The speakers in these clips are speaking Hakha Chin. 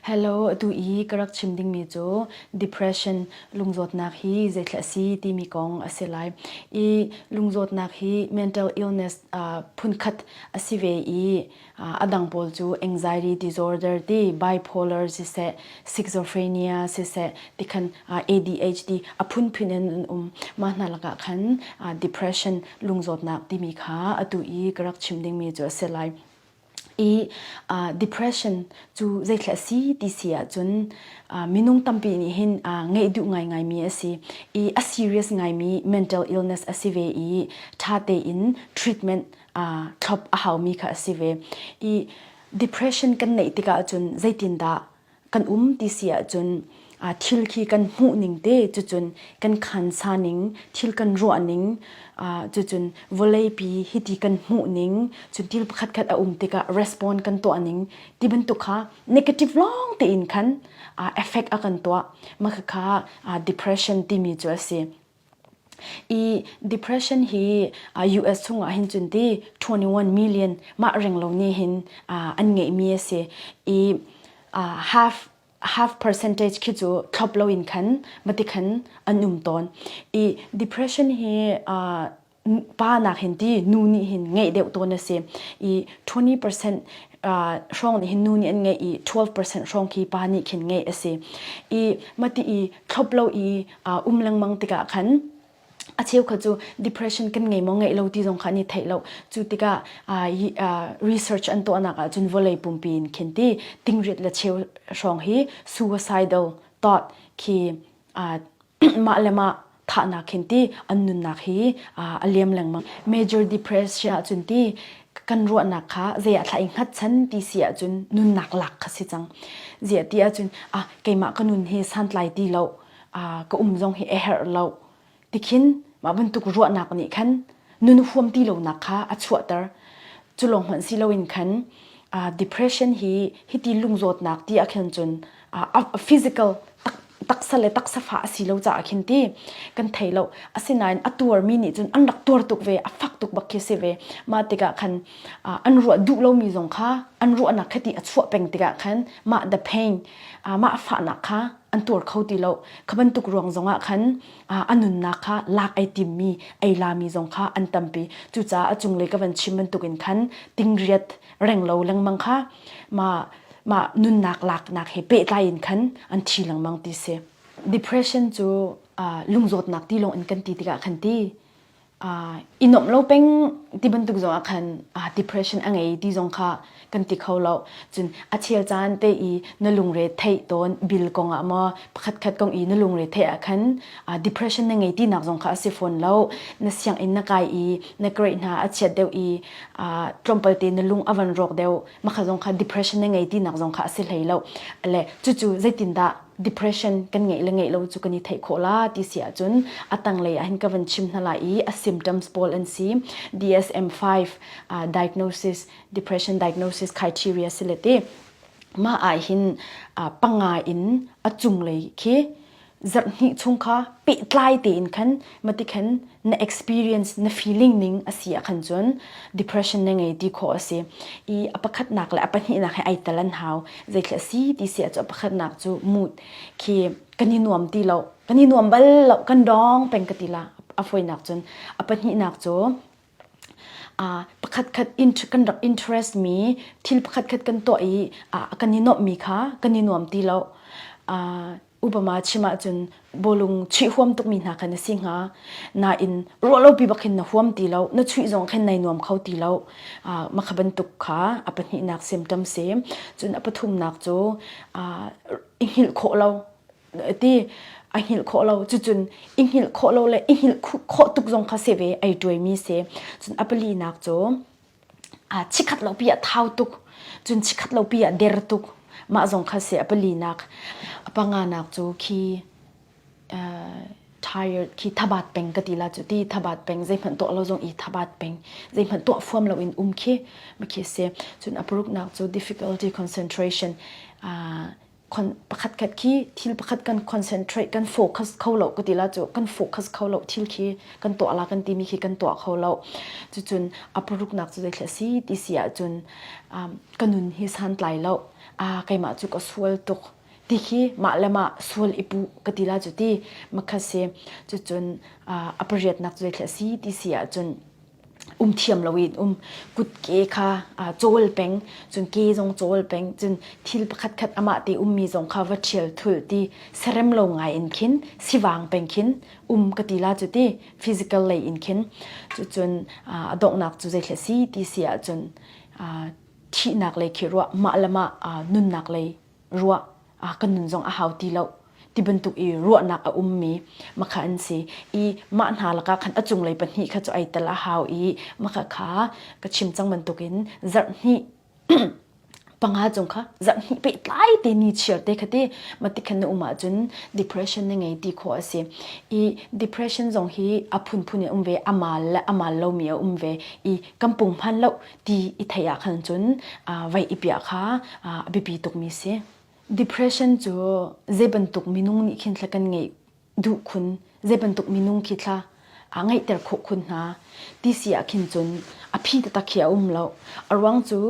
Hello, atu i ka rak chim dingmi cu depression lungzawtnak hi zeithla a si timi kong a si lai. I lungzawtnak hi mental illness uh, phunkhat a si ve i uh, a dang pawl cu anxiety disorder ti bipolar siseh schizophrenia siseh tikhan uh, ADHD a phunphun in an um. Mah hna lakah khan uh, depression lungzawtnak timi kha atu i ka rak chim dingmi cu a si lai. I uh, depression cu zeithla a si ti si ahcun uh, minung tampi nih hin uh, ngeih duh ngaingaimi a si i a serious ngaimi mental illness a si ve i ṭha tein treatment uh, thlop a haumi kha a si ve. I depression kan neih tikah cun zeitindah kan um ti si ahcun thil khi kan hmuh ning te cucun kan khansa ning thil kan ruah ning cucun vawleipi hiti kan hmuh ning cun thil pakhat khat a um tikah respond kan tuah ning ti bantuk kha negative lawng tein khan effect a kan tuah mah kha depression timi cu a si. I depression hi US chungah hin cun ti 21 million mah renglo nih hin an ngeihmi a si i half half percentage khi cu thlop loin khan mati khan an um tawn. I depression hi pa nak hin ti nu nih hin ngeih deuh tawn a si i 20% hrawng nih hin nu nih an ngeih i 12% hrawng khi pa nih khin ngeih a si. I mati i thlop lo i um lengmang tikah khan a cheukhat cu depression kan ngei maw ngeih lo ti zong kha an i theih lo cu tikah research an tuahnak ah cun vawlei pumpi in khin ti tingriat le cheu hrawng hi suicidal thought khi mah le mah thahnak khin ti an nunnak hi a liam lengmang major depression ahcun ti kan ruahnak kha zei ah thla i hngatchan ti si ahcun nunnak lak kha si cang ziah ti ahcun ah keimah ka nun hi santlai ti lo ka um zong hi a herh lo tikhin mah bantuk ruahnak nih khan nun huam ti lonak kha a chuahter cu lawng hmanh si loin khan depression hi hiti lungzawtnak ti ah khin cun physical taksa le taksa fa a si lo caah khin ti kan thei lo asinain a tuarmi nih cun an rak tuar tuk ve a fak tuk bak khi si ve mah tikah khan an ruah duh lomi zong kha an ruahnak kha ti a chuah peng tikah khan mah the pain mah fahnak kha an tuar kho ti lo kha bantuk ruang zongah khan a nunnak kha lak ai timmi ei lami zong kha an tampi cucaah a cunglei ka van chim bantukin khan tingriat reng lo lengmang kha mah mah nunnak laknak he pehtlai in khan an thi lengmang ti si depression cu lungzawtnak ti lawng in kan ti tikah khan ti i nuamh lo peng ti bantuk zong ah khan depression a ngei ti zong kha kan ti kho lo. Cun a chel caan te i na lungre theih tawn bill kong ah maw pakhatkhat kong i na lungre theih ah khan depression na ngei tinak zong kha a si fawn lo. Na sianginn na kai i na grade hna a chiat deuh i tlawmpal te na lung a van rawk deuh makha zong kha depression na ngei tinak zong kha a si hlei lo. Le cucu zeitindah depression kan ngeih le ngeih lo cu kan i theih khawh la ti si ahcun a tanglei ah hin ka van chim hna lai i a symptoms pawl an si DSM-5 uh, diagnosis depression diagnosis criteria si le ti mah ah hin uh, panga in a cunglei khi zarh hnih chung kha pehtlai tein khan mati khan na experience na feeling ning a si ah khan cun depression na ngei ti khawh a si i a pakhatnak le a pahnihnak he ai tel an hau zeithla si ti si ah cu a pakhatnak cu mood khi kan i nuam ti lo kan i nuam bal lo kan dong peng ka ti la a foinak cun a pahnihnak cu pakhat khat kan rak interest mi thil pakhat khat kan tuah i kan i nuamh mi kha kan i nuam ti lo Upama chim ahcun bawlung chuih huam tukmi hna kha na si hnga. Nain ruahlopi bak hin na huam ti lo, na chuih zong khin nai nuam kho ti lo. Mah kha bantuk kha a pahnihnak symptom si. Cun a pathumnak cu i hngilh khawh lo ti a hngilh khawh lo cucun i hngilh khawh lo le i hngilh khawh tuk zong kha si ve ei tuaimi si. Cun a palinak cu Chikkhat lopi ah thau tuk, cun chikkhat lopi ah der tuk. Mah zong kha si a palinak. A panganak cu khi tired khi thabat peng ka ti la cu ti thabat peng zeihmanh tuah lo zong i thabat peng zeihmanh tuah fuam lo in um khi ma khi si cun a paruknak cu difficulty concentration pakhat khat khi thil pakhat kan concentrate kan focus kho lo ka ti la cu kan focus kho lo thil khi kan tuah la kan timi khi kan tuah kho lo cucun a paruknak cu zeithla si ti si ahcun ka nun hi santlai lo. A keimah cu ka sual tuk ti khi mah le mah sual i puh ka ti la cu ti makha si. Cucun a pariatnak cu zeithla si ti si ahcun um thiam loin um kutke kha cawl peng cun ke zong cawl peng cun thil pakhat khat amah te ummi zong kha va ṭhial thulh ti serem lo ngai in khin sivang peng khin um ka ti la cu ti physical lei in khin cucun a donghnak cu zeithla si ti si ahcun thihnak lei khi ruah mah le mah nunnak lei ruah kan nun zong a hau ti lo ti bantuk i ruahnak a ummi makha an si i mah hna lakah khan a cunglei pahnih kha cu ai tel a hau i makha kha ka chim cang bantukin zarh hnih panga cung kha zarh hnih pehtlai te ni chiar te kha ti mati khan na um ahcun depression na ngei ti khawh a si i depression zong hi a phunphun in um ve amal le amal lomi a um ve i kan pung hman lo ti i theih ah khan cun vei i piah kha a biapi tukmi si. Depression cu zei bantuk minung nih khin thla kan ngeih duh khun, zei bantuk minung khi thla a ngeihter khawh khun hna ti si ah khin cun a phi taktak khi a um lo. A ruang cu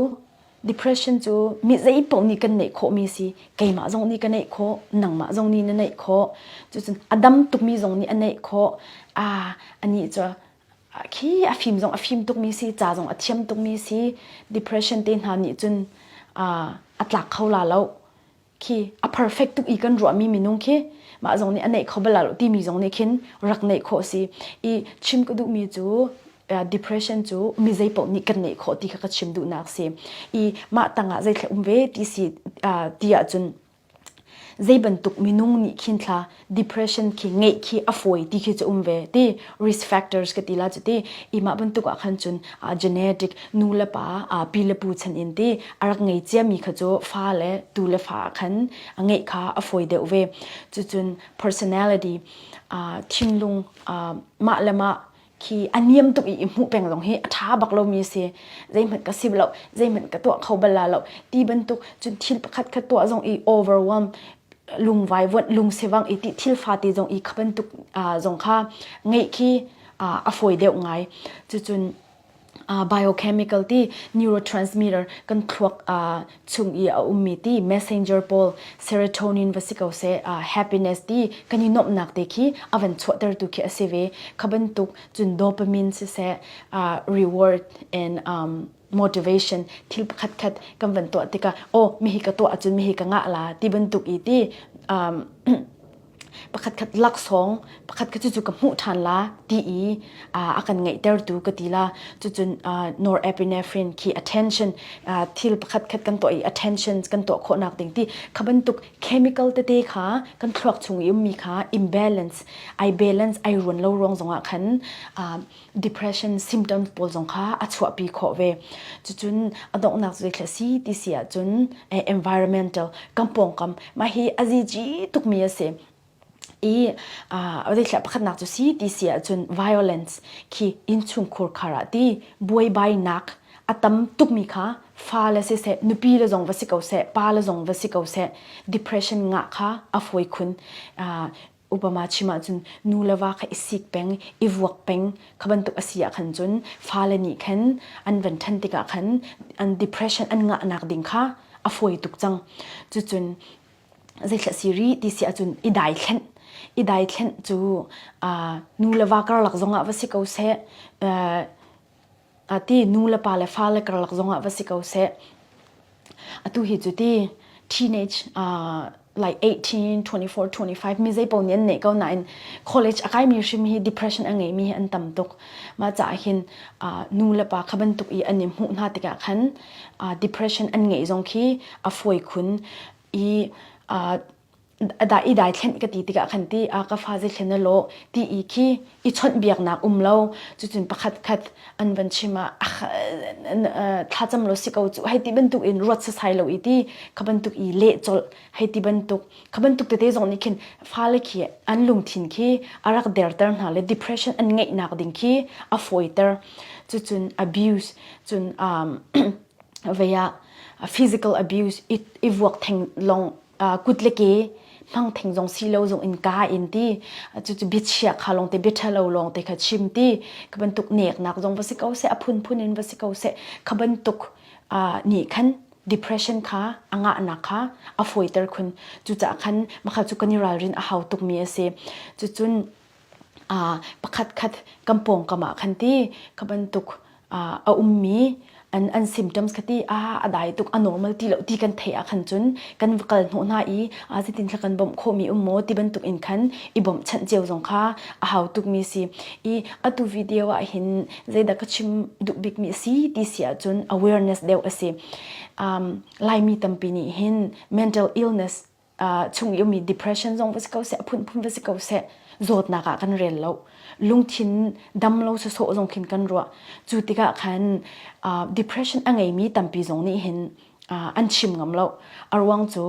depression cu mi zei paoh nih kan neih khawhmi si. Keimah zong nih ka neih khawh, nangmah zong nih na neih khawh. Cucun a dam tukmi zong nih a neih khawh. Ah, anih cu khi a fim zong a fim tukmi si ca zong a thiam tukmi si depression te hna nih cun a tlak kho la lo khi a perfect tuk i kan ruahmi minung khi mah zong nih a neih kho bal lo timi zong nih khin rak neih khawh si i chim ka duhmi cu depression cu mi zei paoh nih kan neih khawh ti kha ka chim duhnak si i mah tangah zeithla um ve ti si ti ahcun Zei bantuk minung nih khin thla depression khi ngeih khi a fawi ti khi cu um ve ti risk factors ka ti la cu ti i mah bantuk ah khan cun genetic nu le pa pi le pu chan in ti a rak ngei ciami kha cu fa le tu le fa ah khan a ngeih kha a fawi deuh ve cucun personality thinlung mah le mah khi a niam tuk i i hmuh peng zong hi a ṭha bak lomi a si. Zeihmanh ka si lo, zeihmanh ka tuah kho bal la lo ti bantuk cun thil pakhat khat tuah zong i overwhelm lungvai vuanh lungsivang i ti thil fate zong i kha bantuk zong kha ngeih khi a fawi deuh ngai. Cucun biochemical ti neurotransmitter kan thluak chung i a ummi ti messenger pawl serotonin va si ko seh happiness ti kan i nuamhnak te khi a van chuahtertu khi a si ve kha bantuk cun dopamine siseh reward and um, motivation thil pakhat khat kan van tuah tikah oh mihi ka tuah ahcun mihi ka ngah la ti bantuk i ti um, pakhatkhat laksawng pakhatkhat cucu ka hmuh ṭhan la ti i a kan ngeihtertu ka ti la cucun norepinephrine khi attention thil pakhatkhat kan tuah i attention kan tuah khawhnak ding ti kha bantuk chemical tete kha kan thluak chung i ummi kha imbalance ai balance ai ruan lo ruang zongah khan depression symptoms pawl zong kha a chuahpi khawh ve cucun a donghnak cu si ti si ahcun environmental kan pawngkam mah hi a zici tukmi a si i zeithlah pakhatnak cu si ti si ahcun violence khi innchungkhur khar ah ti buaibainak a tam tukmi kha fa le siseh nupi le zong va si ko seh pa le zong va si ko seh depression ngah kha a fawi khun upama chim ahcun nu le va kha i sik peng i vuak peng kha bantuk a si ah khan cun fale nih khan an van ṭhan tikah khan an depression an ngahnak ding kha a fawi tuk cang cucun zeithla si rih ti si ahcun i daithlenh i daithlenh cu nu le va karlak zongah va si ko seh ti nu le pa le fale karlak zongah va si ko seh atu hi cu ti teenage like 18, 24, 25 mi zei paoh nih an neih ko nain college a kaimi hrim hi depression a ngeimi hi an tam tuk. Mah caah hin nu le pa kha bantuk i an i hmuh hna tikah khan depression an ngeih zong khi a fawi khun i da i dai thlen ka ti tikah khan ti a ka fa zei thlen na lawh ti i khi i chawnhbiaknak um lo cucun pakhat khat an van chim ah thlacam lo si ko cu hei ti bantuk in ruat sasai lo i ti kha bantuk i leh colh hei ti bantuk kha bantuk tete zong nih khin fale khi an lungthin khi a rak derter hna le depression an ngeihnak ding khi a fawiter cucun abuse cun um, vei ah physical abuse i, i vuak theng long kut le ke hmang theng zong si lo zong in ka in ti cucu biachia kha lawng te bia ṭhalo lawng te kha chim ti kha bantuk neknak zong va si ko seh a phunphun in va si ko seh kha bantuk nih khan. Depression kha a ngahnak kha a fawiter khun. Cucaah khan makha cu kan i ralrin a hau tukmi a si. Cucun pakhat khat kan pawngkam ah khan ti kha bantuk a ummi an an symptoms kha ti a a dai tuk a normal ti lo ti kan theih ah khan cun kan va kal hnawh hna i a zeitin thla kan bawmh khawhmi um maw ti bantuk in khan i bawmhchanh cio zong kha a hau tukmi si i atu video ah hin zeidah ka chim duh bikmi a si ti si ahcun awareness deuh a si. Um, Laimi tampi nih hin mental illness chung i ummi depression zong va si ko seh, a phunphun va si ko seh, zawtnak ah kan rel lo. Lungthin dam lo sawsawh zong khin kan ruah. Cu tikah khan depression a ngeimi tampi zong nih hin an chim ngam lo. A ruang cu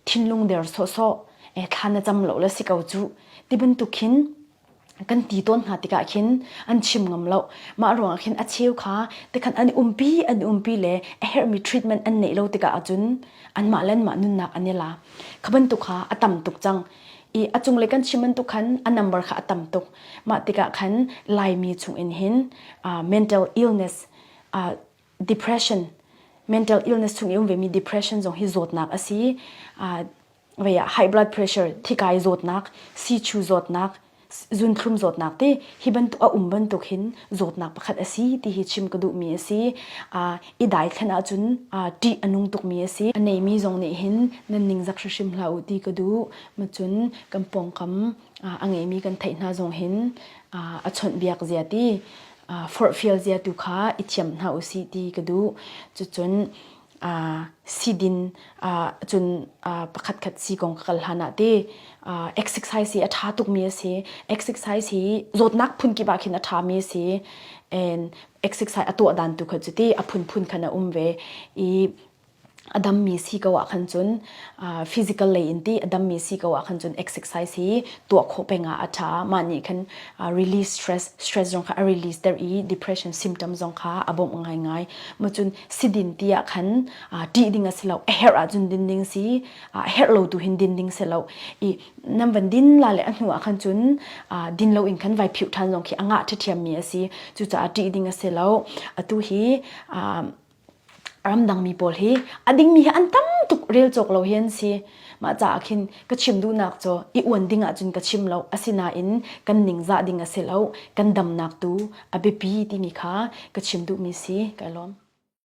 thinlung der sawhsawh, thla na cam lo le si ko cu ti bantuk khin kan ti tawn hna tikah khin an chim ngam lo. Mah ruangah khin a cheu kha tikhan an i umpi an i umpi le a herhmi treatment an neih lo tikah ahcun anmah le anmah nunnak an i la. Kha bantuk kha a tam tuk cang. I a cunglei kan chim bantuk khan a number kha a tam tuk. Mah tikah khan Laimi chung in hin uh, mental illness uh, depression mental illness chung i um vemi depression zong hi zawtnak a si. Uh, vei ah high blood pressure thikai zawtnak sichu zawtnak zunthlum zawtnak ti hi bantuk a um bantuk hin zawtnak pakhat a si ti hi chim ka duhmi a si i dai thlen ahcun ṭih a nung tukmi a si a neimi zong nih hin nan ningzak hrimhrim hlah u ti ka duh macun kan pawngkam a ngeimi kan theih hna zong hin a chawnhbiak zia ti forhfial zia tu kha i thiam hna u sih ti ka duh cucun sidin cun pakhatkhat si kong ka kal hlan ah ti exercise hi a ṭha tukmi a si. Exercise hi zawtnak phunkip ah khin a ṭhami a si. And exercise a tuah dan tu kha cu ti a phunphun khan a um ve i a dammi si ko ah khan cun physical lei in ti a dammi si ko ah khan cun exercise hi tuah khawh peng ah a ṭha. Mah nih khan release stress stress zong kha a release ter i depression symptom zong kha a bawmh ngaingai. Mu cun sidin ti ah khan ṭih ding a si lo a herh ahcun din ding si a herh lo tu hin din ding si lo i nan van din la le a hnu ah khan cun din lo in khan vai phiuh ṭhan zong khi a ngah ṭhiṭhiam mi a si cucaah ṭih ding a si lo atu hi ramdang mi pawl hi a dingmi hi an tam tuk rel cawk lo hi an si mah caah khin ka chim duhnak cu i uan ding ahcun ka chim lo asinain kan ningzah ding a si lo kan damnak tu a biapi timi kha ka chim duhmi si kai lawm.